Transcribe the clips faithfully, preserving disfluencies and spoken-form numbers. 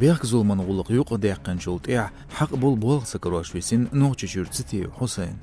Бехк-зуламан гӀулакх юкъадаьккхинчул тӀаьхьа хьакъ бола болх ца карош висина Нохчийчуьра Цитиев Хьусайн.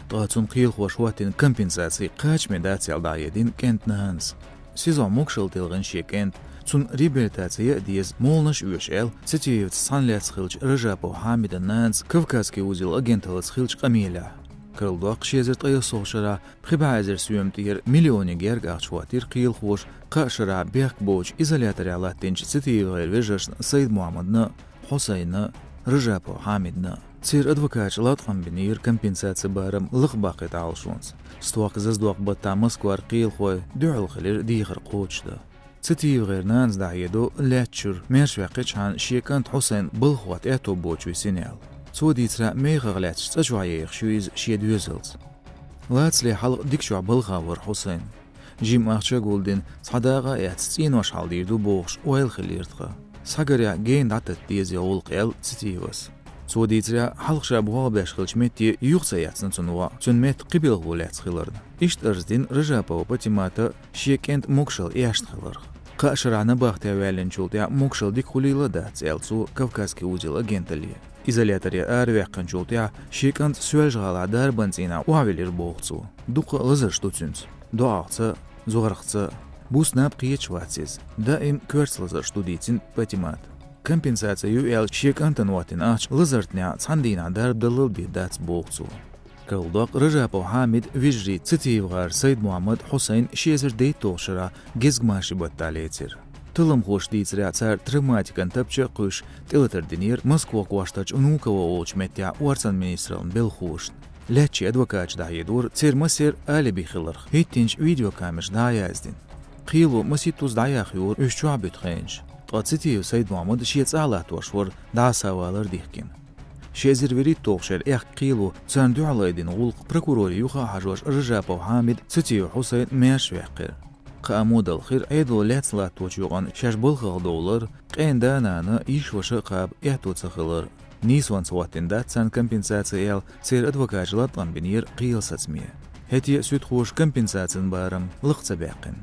Ткъа цунна кхелахоша хӀоттийна компенсаци кхачаме дац аьнна дӀахьедина кӀентан нанас. СИЗО-хь могашалла телхина шен кӀант, цунна реабилитаци а деза, моланаш а оьшу аьлла, Цитиевца цхьана лаьцна хиллачу Ражапов Хьамидан нанас «Кавказский узел» агенталлица хиллачу къамелехь. Карладоккху, ши эзар ткъе ялхитталгӀачу шарахь пхи бӀе эзар соьман тӀера миллионе герга ахча хӀоттийра кхелахоша кхаа шарахь бехк боцчу изоляторехь латтийначу Цитиевгара вежаршна Сайд-Мухьаммадна а, Хьусайнна а, Ражапов Хьамидна а. Церан адвокаташа латкъам бинера компенсацин барам лакхабаккхийта Ӏалашонца. Стохка зазадоккху баттахь Москвара кхелахой дуьхьал хилира дехар кхочушдан. Цитиевгара нанас дӀахьедо, лаьттачуьра маьршаваьккхичхьана шен кӀант Хьусайн балха хӀотта аьтто боцуш висина аьлла. Цо дийцарехь, мехах лаьцначу цӀа чохь ехаш ю иза шен доьзалца. Лацале хьалха дика чохь балха вара Хьусайн. Жимма ахча а гулдина, цхьа дакъа а эцна, цӀенош хьалдийр ду бохуш, ойла хиллера тхан. Схьагарехь гена дӀататта деза и гӀуллакх, аьлла Цитиевас. Цо дийцарехь, хьалха ша болх беш хиллачу метте юха ца эцна цуьнан воӀ, цуьнан метта кхин белхало лаьцна хиларна. Иштта арз дина Ражапова Патимата шен кӀентан могашалла эшна хиларх. Кхаа шарахь набахте ваьллинчул тӀаьхьа могашалла дика хуьлийла а дац, аьлла цо «Кавказский узел» агенталле. Изоляторе араваьккхинчул тӀаьхьа шен кӀант Соьлжа-ГӀалахь дарбан цӀийнахь охьавелира боху цо. Дуккха а лазарш ду цуьнца: доӀалгӀца а, зорхца а. Буса наб кхеташ вац иза. Даим коьрта лазарш ду, дийцина Патимата. Компенсаци ю аьлла шен кӀантана хӀоттийна ахча лазартнехь цхьана дийнахь дарба даллал бен дац, боху цо. Карладоккху, Ражапов Хьамид, вежарий Цитиевгара Сайд-Мухьаммад, Хьусайн ши эзар дейтталгӀачу шарахь гезгмашин баттахь лецира. Талламхоша дийцарехь, цара травматикан тапча а кхуьйсуш, тӀелатар динера Москван кӀоштарчу Внуково олучу меттехь орцан министраллин белхалошна. Лаьттачийн адвокаташа дӀахьедора церан массеран алиби хиларх, хӀиттийначу видеокамераша дӀа а яздина. Кхело масийттазза дӀаяхйора уьш чохь буьту хенаш. Ткъа Цитиев Сайд-Мухьаммад шен цӀахь латтош вара, дӀасавалар дихкина. Ши эзар вуьрхӀитталгӀачу шеран аьхка кхело царна дуьхьал айдина гӀуллакх прокурорийн юха а хьажош, Ражапов Хьамид, Цитиев Хьусайн маьршаваьккхира. Кхааммо а далахь, Ӏедало лаьцна латточу юкъанна шаьш балхах довлар, къена да-нана, йиша-ваша а кхаба аьтто ца хилар. Нийсонца хӀоттийна дац царна компенсаци аьлла, церан адвокаташа латкъам бинера кхелан сацаме. ХӀетте а суьдхоша компенсацин барам лакха ца баьккхина.